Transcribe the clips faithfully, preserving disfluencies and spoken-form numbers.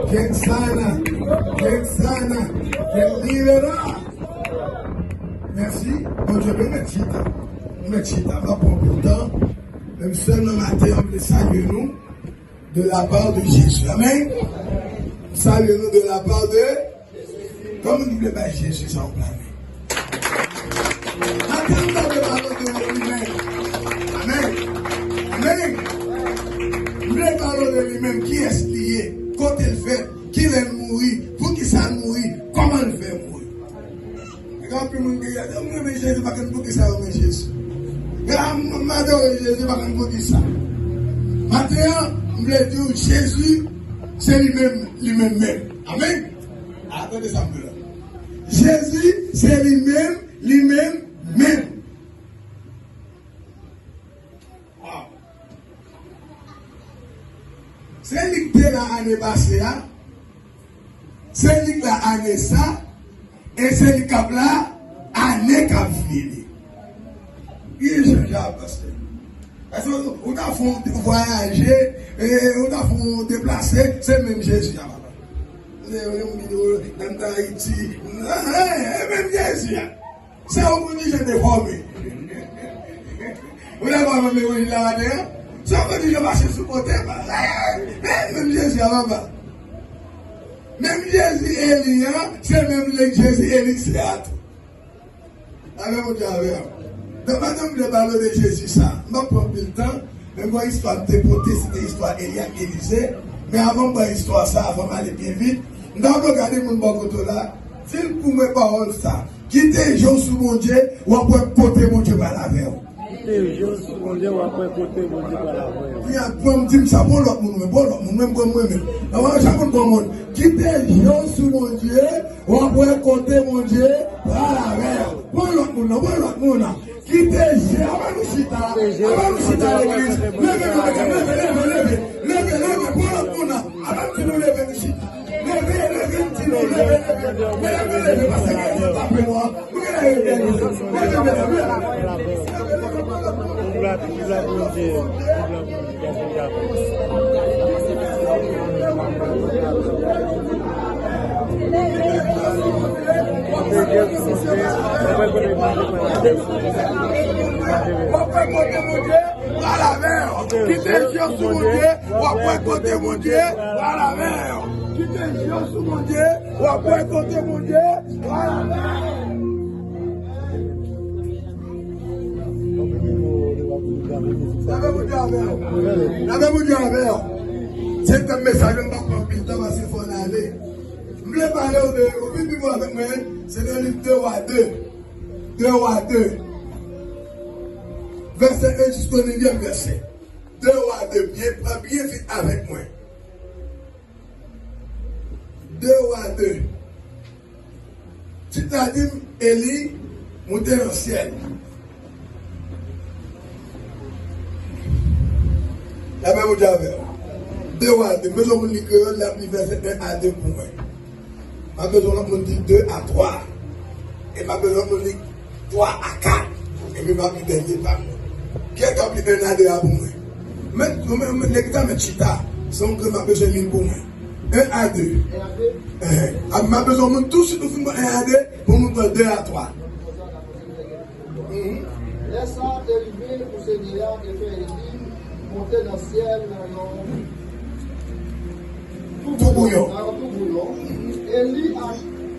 Kensana, Kensana, Kensana. Mèsi. Bondye beni. Mèt chita. Mèt chita. M ap pran pou tan. Men sèlman maten an, m vle salye nou de la part de Jésus. Amen. M salye nou de la part de Kòman nou vle bay Jezi sa w plane? Maten an, m ta vle pale de li menm. Amen. Amen. M vle pale de li menm. Kiyès li ye? Kote l fèt? Kilè l mouri? Poukisa l mouri? Kòman l fè mouri? Gen anpil moun ki di, "Mwen renmen Jezi, pa konn poukisa yo renmen Jezi." Gen, "M adore Jezi, pa konn poukisa." Maten an, m vle di w, Jezi, se li menm, li menm menm. Amen. A, tande sa m di la. Jezi, se li menm, li menm menm. Waw. Se li k te la ane pase a, se li k la ane sa, e se li k ap la ane k ap vini. Li chanje a, pastè. Paske ou ta fè yon vwayaje, e, ou ta fè yon deplase, se menm Jezi a, papa. Lè yon videyo, nan Ayiti, e, e menm Jezi a. Se yon kondijan defòme. Ou dakò avè m levanjil la maten an? Se yon kondijan mache sou kote, e, e menm Jezi a, papa. Menm Jezi Eli an, se menm Jezi Eli se a tou. Amèn, Bondye avè w. Donk, maten m vle pale de Jezi sa. M p ap pran anpil tan, men m gon istwa m te pote, se te istwa Eli ak Elize. Men avan m bay istwa sa, avan m ale byen vit, m ta vle gade moun bò kote w la, di l pou mwen pawòl sa. Kite je w sou Bondye, w ap wè kote Bondye pral avè w. Kite je w sou Bondye, w ap wè kote Bondye pral avè w. Kounya, pran m, di m sa, bon lòt moun, men bon lòt moun, men m pran mwen menm. Nan mwen, chak moun pran moun. Kite je w sou Bondye, w ap wè kote Bondye pral avè w. Pran lòt moun nan, pran lòt moun nan. Kite je, ann nou chita, ann nou chita legliz. Leve, leve, leve, leve, leve, leve, pran lòt moun nan. Ann di nou leve, nou chita. Leve, leve, m di nou, leve, leve. Leve, leve, paske gen moun tape nou an. Leve, leve, leve. Leve, leve, leve. W ap wè kote Bondye pral avè w. Kite je w sou Bondye, w ap wè kote Bondye pral avè w. Kite je w sou Bondye, w ap wè kote Bondye pral avè w. Lave Bondye avè w. Lave Bondye avè w. Se tèm mesaj la, m pa pran anpil tan paske fò n ale. M vle pale w de, ou vin pi bon avèk mwen, se nan liv de Wa de. De Wa de. Vèsè en jisko nevyèm vèsè. De Wa de, byen, pran byen vit avèk mwen. De Wa de. Tit la di m, Eli moute nan syèl. Lapè Bondye avè w. De Wa de. M bezwen moun li kreyòl, l ap li vèsè en a de pou mwen. M ap bezwen lòt moun di de a twa. E m ap bezwen lòt moun li twa a kat. Epi m ap li dènye pa m nan. Kiyès k ap li en a de a pou mwen? Mèt, mwen, mwen, nèg sa mèt chita. Se yon grenn m ap bezwen li pou mwen. En a de. Enhen. A, m ap bezwen moun tousuit nou fin pran en a de pou nou pran de a twa. Mhm. Lè sa a te rive pou Senyè a te fè Eli monte nan syèl nan yon toubouyon. Nan yon toubouyon. Eli ak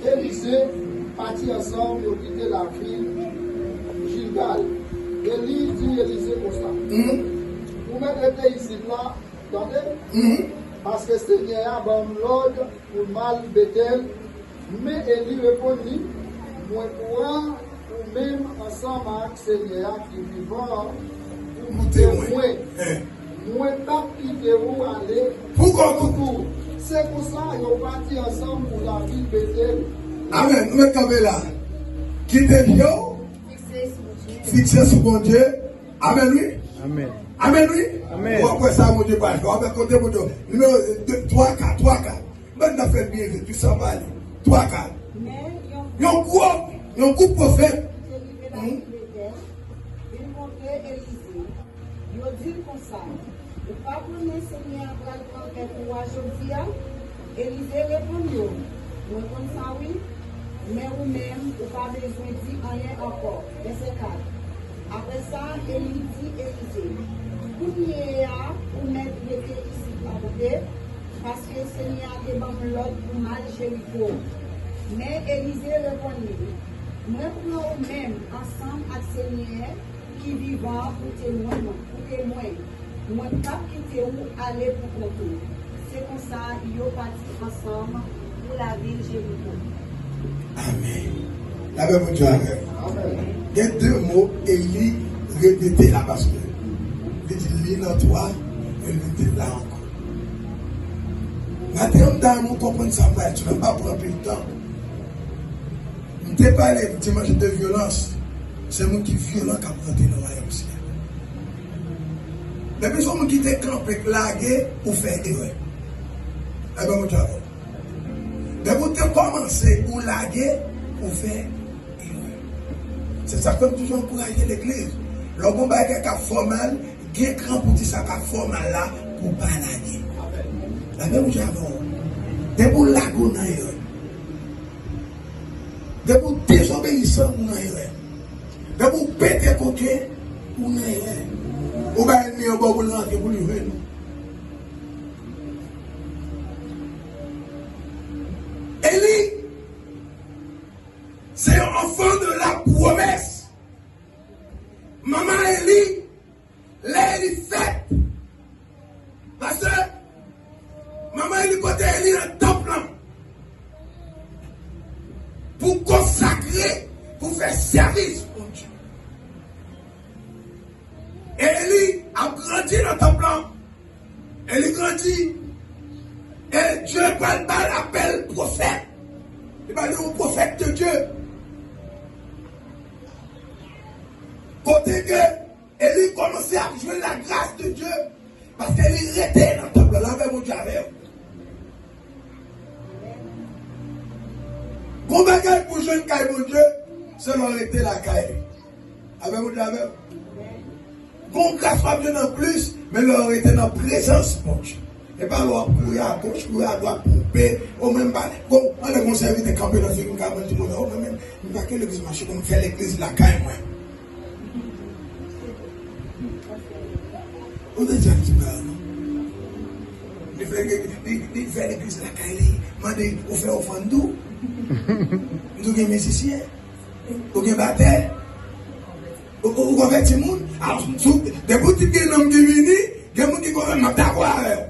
Elize pati ansanm, yo kite lavil Gilgal. Eli di Elize konsa, mhm, ou mèt rete isit la, tande, mhm, paske Senyè a ban m lòd pou m al Betèl. Men Eli reponn li, mwen pran ou menm ansanm ak Senyè a ki vivan an pou moute mwen. Mwen p ap kite ou ale pou kont ou. Se konsa yo pati ansanm pou lavil Betèl. Amèn. Nou mèt kanpe la. Kite je w fikse sou Bondye. Amèn, wi. Amèn. Amèn, wi. Amèn. W ap wè sa Bondye pral fè. W ap wè kote Bondye. Nimewo de, twa ka, twa ka. Ban n nan fè l byen vit, wi, san pale. Twa ka. Yon gwoup, yon gwoup pwofèt. Vin kontre Elize. Yo di l konsa, ou pa konnen Senyè a pral pran tèt ou a jodi a? Elize reponn yo, Mwen konn sa wi, men ou menm, ou pa bezwen di anyen ankò. Vèsè kat. Apre sa, Eli di Elize, Kounye a, ou mèt rete isit la, tande, paske Senyè a te ban m lòd pou m al Jeriko. Men Elize reponn li, Mwen pran ou menm ansanm ak Senyè ki vivan an pou temwen mwen, pou temwen. Mwen p ap kite ou ale pou kont ou. Se konsa, yo pati ansanm pou lavil Jeriko. Amèn. Lapè Bondye avè w. Gen de mo Eli repete la, paske li di li nan twa, men li di la ankò. Maten an, m ta renmen w konprann sa m pral di la, m pa pran anpil tan. M te pale dimanch de vyolans. Se moun ki vyolan k ap rantre nan wayòm syèl la. Depi se yon moun ki te kanpe, k lage, ou fè erè. Ebyen, Bondye avè w. Depi w te kòmanse, ou lage, ou fè erè. Se sa k fè m toujou ankouraje legliz. Lè w gen yon bagay k ap fè w mal, gen kran pou di sa k ap fè w mal la, pou w pa lage. Lapè Bondye avè w. Depi w lage, ou nan erè. Depi w dezobeyisan, ou nan erè. Depi w pete koken, ou nan erè. Ou bay ènmi an bò pou l rantre, pou l jwenn ou. Eli, se yon enfant de la promesse. Manman Eli, lè Eli fèt, paske manman Eli pote Eli nan tanp lan pou konsakre, pou fè sèvis Bondye. E Eli ap grandi nan tanp lan. Eli grandi. E Dye pral ba l apèl pwofèt. Li ba li yon pwofèt de Dye. Kote ke Eli kòmanse ap jwenn lagras de Dye, paske li rete nan tanp lan, lapè Bondye avè w. Gon bagay pou jwenn kay Bondye, se lè w rete lakay li. Lapè Bondye avè w. Gon gras w ap jwenn anplis, men lè w rete nan prezans Bondye. E pa lè w ap kouri agoch, kouri adwat, twonpe. O mwen m pa, gon, anlè gon sèvitè kanpe nan figi m, ka mwen di moun, o mwen menm, m pa ke legliz mache, bon, m fè legliz lakay mwen. Ou te di a ti bagay non. Li fè, li, li, li fè legliz lakay li, mande ou fè ofrann tou. M tou gen mizisyen. Ou gen batè. Ou, ou, ou konvèti moun. Alò, sou, depi w di gen nonm ki vini, gen moun ki konvèti, m ap dakò avè w.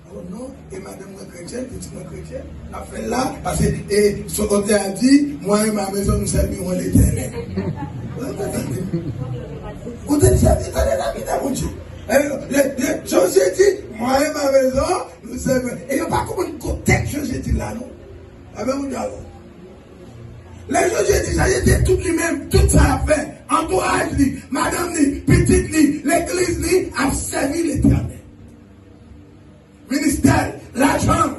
Oh non, e madanm mwen kretyèn, pitit mwen kretyèn, n ap fè l la, paske, e, son kòmantè a di, Moi et ma maison, nous servirons l'Éternel. Ou te sèvi, tande la, Bondye. E, le, le, Jozye di, Moi et ma maison, nous servirons. E yo pa konprann kontèks Jozye di la, non. Amèn, moun yo. Lè Jozye di sa, li di tout li menm, tout sa l ap fè, antouraj li, madanm li, pitit li, legliz li, ap sèvi Letènèl. Ministè l, lajan l.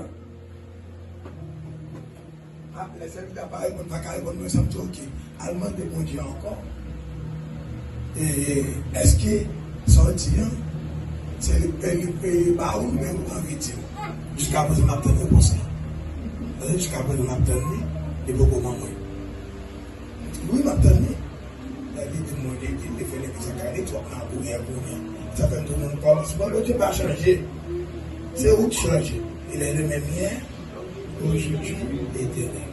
Ah, lè sèvitè a pa reponn, pa ka reponn mwen, sa m di, oke, al mande Bondye ankò. E, èske sa w di an, se li, e, li, e, li ba ou, men ou anvi di l? Jiskaprezan, m ap tann repons la. Paske jiskaprezan, m ap tann li, li poko ban mwen. Wi, m ap tann li. Lè li di mwen, li, li te fè legliz sa kale twòp nan kouri kouri. Sa fè m tounen yon kòmansman, Bondye pa chanje. Se ou k chanje. Il est le même hier, aujourd'hui, éternel.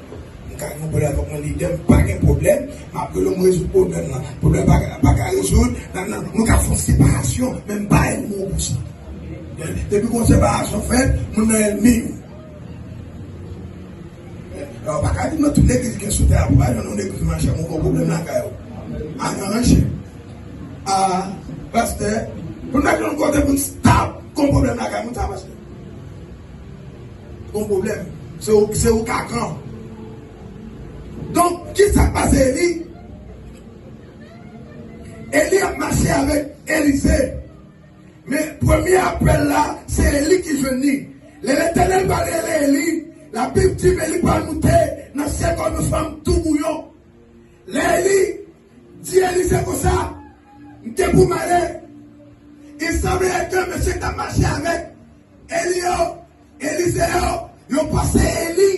M ka gen yon pwoblèm avèk yon lidè, m pa gen pwoblèm, m ap rele m rezoud pwoblèm nan. Pwoblèm pa, pa ka rezoud, nan, nan, nou ka fè yon separasyon, men m pa ènmi w pou sa. Depi gon separasyon fèt, moun nan ènmi w. Alò, w pa ka di m nan tout legliz ki gen sou tè a, pou pa jwenn yon legliz mache, mwen gon pwoblèm lakay ou. A nan ranche. A, pastè, pou n pa jwenn yon kote pou n stop, gon pwoblèm lakay moun sa, pastè. Gon pwoblèm. Se ou, se ou k akan. Donk, kisa k pase Eli? Eli ap mache avèk Elize. Men premye apèl la, se Eli ki jwenn li. Lè Letènèl pral rele Eli, Labib di men li pral moute nan syèl kòm yon fanm tou bouyon. Lè Eli di Elize konsa, m gen pou m ale. Il semblait que mesye k t ap mache avèk Eli yo, Elize yo, yo panse Eli,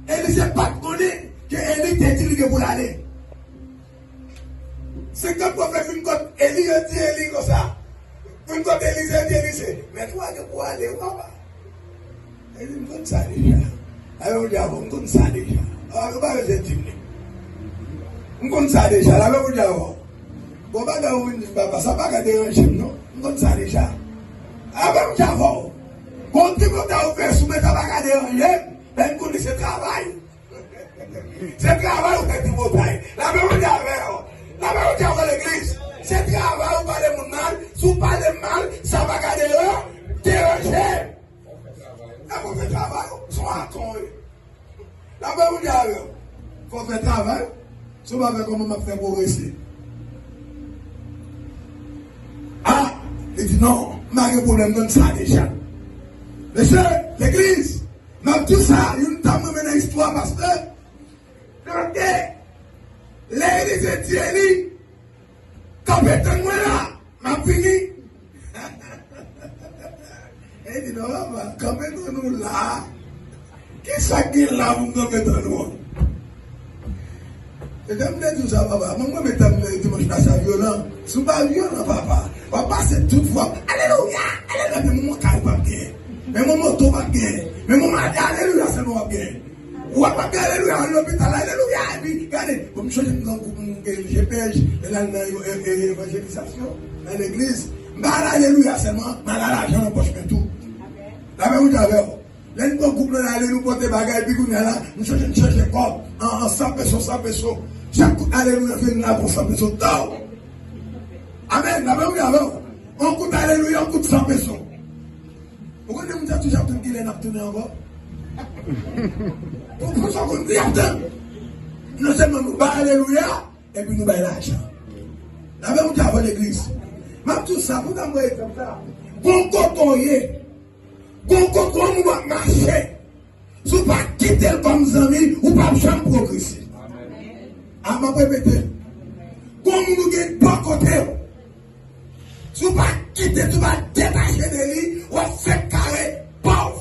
Elize pa t konnen ke Eli te di li gen pou l ale. Senkant pwofèt vin kot Eli, yo di Eli konsa. Vin kot Elize, yo di Elize, mèt ou a gen pou ale, wi, papa. Eli, m konn sa deja. Alò, ou di avè w, m konn sa deja. Alò, ou pa bezwen di m li. M konn sa deja. Alò, ou di avè w. Bon, bagay ou vin di m, papa, sa pa ka deranje m, non. M konn sa deja. Alò, m di avè w. Bon, ti botay ou fè sou mwen, sa pa ka deranje m. Lè m konnen se travay. Se travay ou fè ti botay. Lapè Bondye avè w. Lapè Bondye avè legliz. Se travay ou pale moun mal. Si w pale m mal, sa pa ka dera-, deranje m. Lè w fè travay ou, se yon aton, wi. Lapè Bondye avè w. Fò w fè travay ou. Si w pa fè, kòman m ap fè pwogrese? A, li di non, m pa gen pwoblèm, m konn sa deja. Mesye, legliz, m ap di w sa, youn tanm mwen nan istwa, pastè. Tande, lè Elize di Eli, kanpe tann mwen la, m ap vini. Eli di non, papa, kanpe tann ou la. Kisa k gen la pou m kanpe tann ou an? E jan m te di w sa, papa, mwen, mwen, mwen, dimanch la, sa vyolan. Si w pa vyolan, papa, w ap pase tout fwa, alelouya, alelouya, men moun kay w p ap genyen. Men moun moto w p ap genyen. Men moun, alelouya sèlman w ap genyen. W ap ap alelouya, al lopital, alelouya, epi gade, bon, m sonje m nan gwoup m gen G P J, lè l al nan e-, e-, evanjelizasyon, nan legliz, m pa al alelouya sèlman, m al a lajan nan pòch mwen tou. Lapè Bondye avè w. Lè n pran gwoup lan ale, nou pote bagay, epi kounye a la, m chanje, m chanje kòb, an, an san peso, san peso. Chak kout alelouya vin la pou san peso. Taw! Amèn! Lapè Bondye avè w. Yon kout alelouya, yon kout san peso. Ou konnen moun sa toujou ap tann kilè n ap tounen ankò? Pou, pou sa konn di ap tann. Non sèlman nou bay alelouya, epi nou bay lajan. Lapè Bondye avè w legliz. M ap di w sa, pou ta mwen egzanp sa. Gon kote w ye. Gon kote w moun ap mache. Si w pa kite l kòm zanmi, ou p ap janm pwogrese. A, m ap repete l. Gon moun ou gen bò kote w. Si w pa kite, si w pa detache de li, w ap fèk kare pòv.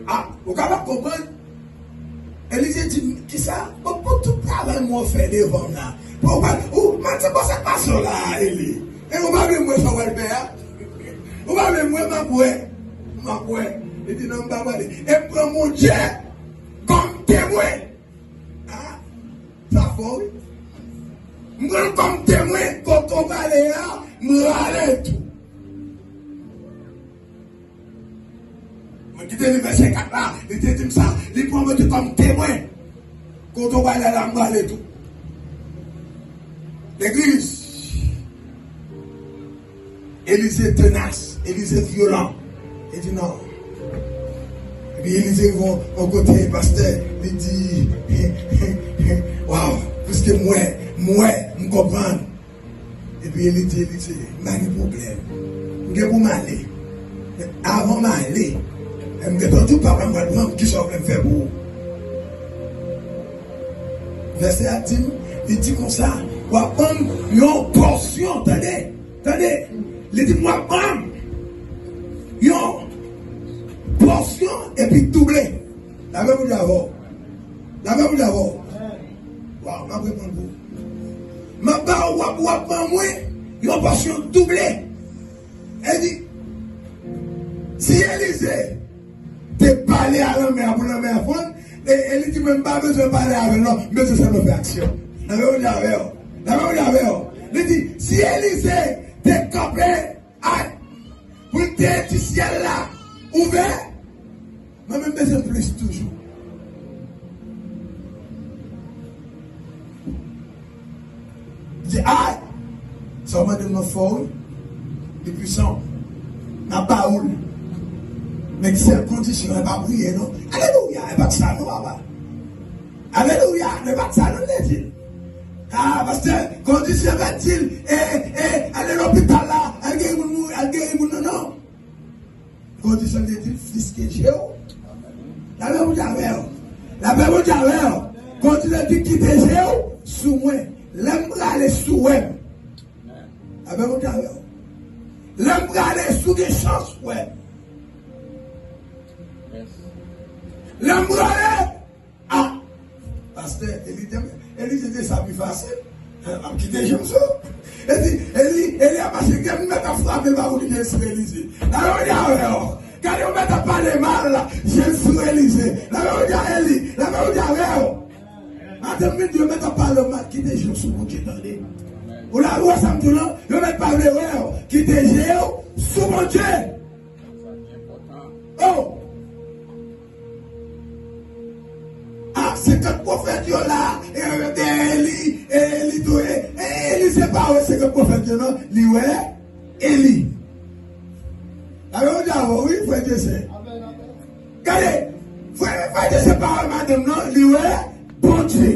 A, ou kapab konprann? Elize di, kisa? Bon, pou tout travay mwen w fè devan m la. Pou w pa, ou, m ap di, bon, sa k pase w la, Eli? E ou pa vle m wè sa w pral fè a? Ou pa vle m wè, m ap wè. M ap wè. Li di, non, m pa prale. E m pran Bondye kòm temwen. A, sa fò, wi. M pran l kòm temwen, kote w prale a, m prale tou. Mwen kite li vèsè kat la, li te di m sa, li pran mwen tou kòm temwen. Kote w prale la, m prale tou. Legliz, Elize tenas, Elize vyolan. Li di non. Epi Elize yon, yon kote, pastè, li di, waw, piske m wè, m wè, m konprann. Epi Eli di, Eli di, m pa gen pwoblèm. M gen pou m ale. Men avan m ale, m gentan di w, papa m pral pran m, kisa w vle m fè pou ou? Vèsè a di m, li di konsa, w ap ban m yon pòsyon, tande, tande. Li di m, w ap ban m yon pòsyon epi double. Lapè Bondye avè w. Lapè Bondye avè w. Waw, m ap reponn pou ou. M ap ba w, w ap, w ap ban mwen yon pòsyon double. E di, si Elize te pale a lanmè a pou lanmè a fonn, e, e li di, mwen, m pa bezwen pale avè l, non, m bezwen sèlman fè aksyon. Lapè Bondye avè w. Lapè Bondye avè w. Li di, si Elize te kanpe, ay, pou l te di syèl la ouvè, mwen menm bezwen plis toujou. Di, ay! Sa w mande m nan fò, wi. Li pwisan. N ap ba ou l. Men sèl kondisyon, e pa priye, non. Alelouya! E pa t sa, non, papa. Alelouya! E pa t sa, non, l te di. A, pastè, kondisyon pa di l, e, e, ale lopital la, al geri moun mouri, al geri moun nan, non. Kondisyon de di l fiske je w. Lapè Bondye avè w. Lapè Bondye avè w. Kondisyon de di kite je w sou mwen. Lè m prale sou wè m. Lapè Bondye avè w. Lè m prale Ou gen chans, frè. Lè m prale, ah, pastè, Eli te, Eli te di sa pi fasil. L ap kite je m sou. Eli, Eli, Eli ap mache, gen moun mèt ap frape pa ou li gen sou Elize. Nan yon avè w. Gade yon mèt ap pale mal, je l sou Elize. Nan yon di a Eli, nan yon di avè w. Maten m vin di yo mèt ap pale w mal, kite je w sou Bondye, tande. Ou la, ou wè sa m di w lan? Yo mèt pa vle wè w, kite je w sou Bondye. Oh! Ah, senkant pwofèt yo la, e, e, Eli, e, Eli tou, e, e, Eli se pa wè senkant pwofèt yo, non, li wè Eli. Sa vle di a, wi, frè Dye sè. Gade, frè, frè Dye sè pa wè madanm nan, li wè Bondye.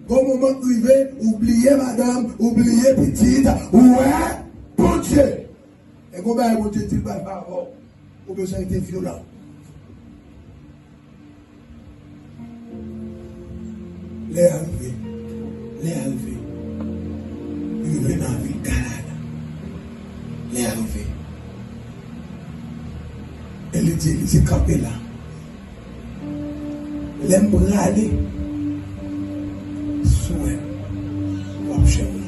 Gon moman k rive, ou bliye madanm, ou bliye pitit, ou wè Bondye. E gon bagay Bondye di l pral fè avè w, ou bezwen rete vyolan. Lè a rive. Lè a rive. Rive nan vil Kalad. Lè a rive. E li di, li di, kanpe la. Lè m prale, si w wè m, w ap jwenn mwen.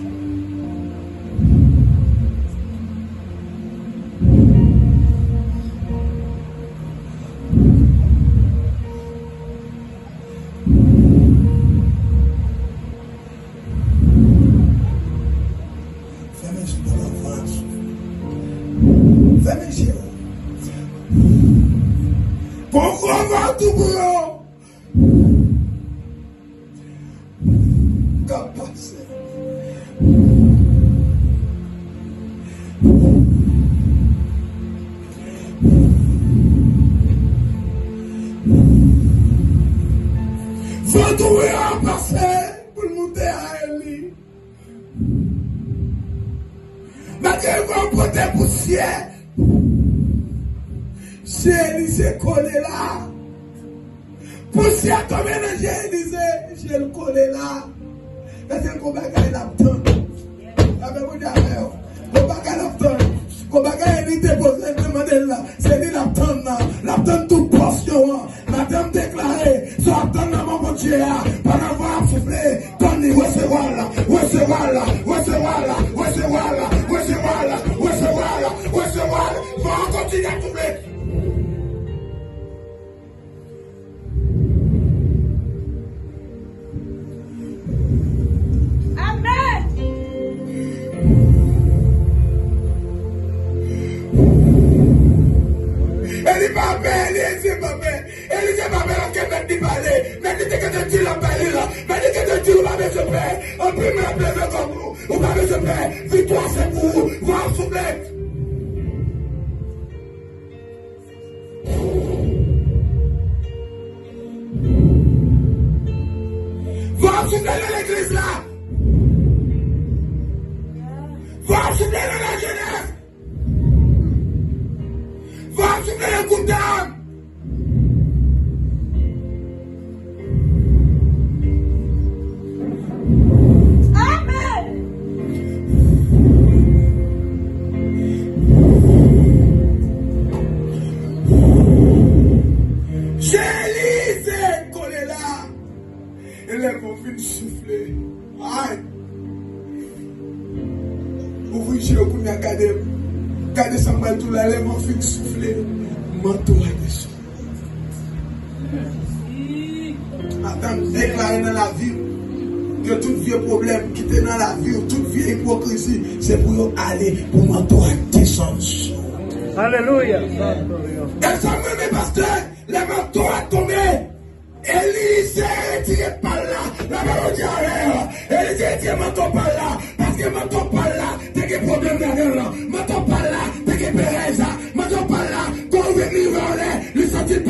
Fèmen je w pandan van ap soufle. Fèmen je w. Pran gwo van tou pran. K ap pase. Van tou pran ap pase pou l moute a Eli. Malgre yo pote pousyè, je Elize kole la. Pousyè tonbe nan je Elize, je l kole la. Paske gon bagay l ap tann. Sa vle di avè w. Gon bagay l ap tann. Gon bagay li te poze l, te mande l la. Se li l ap tann nan. L ap tann tou pòsyon an. Maten m deklare, sa w ap tann nan men Bondye a, pandan van ap soufle, tann li, resevwa l, resevwa l, resevwa l, van an kontinye ap soufle. Amèn. Eli pa pè, Eli pa pè. Eli pa pè, paske mèt li pale. Mèt li te gentan di l ap bay li la. Mèt li gentan di l ou pa bezwen pè. Anpil moun ap leve kò nou. Ou pa bezwen pè. Viktwa se pou ou. Van ap soufle. Van ap soufle nan legliz la. Van ap soufle nan lajenès. Van ap soufle nan gwoup dam. Amèn. Je Elize kole la. E lè van fin soufle. Ay. Ouvri je w kounye a, gade m. Gade sa m pral di w la, lè van fin soufle. Manto a desann. Madanm, deklare nan lavi w ke tout vye pwoblèm ki te nan lavi w, tout vye ipokrizi, se pou yo ale, pou manto a desann sou ou. Alelouya. E sa m renmen, pastè, lè manto a tonbe, Elize retire pa l la, lapawòl di avè w, Elize retire manto pa l la, paske manto pa l la te gen pwoblèm ladan l, manto pa l la te gen perèz, manto pa l la, kon vin li vè w lè, li santi l pa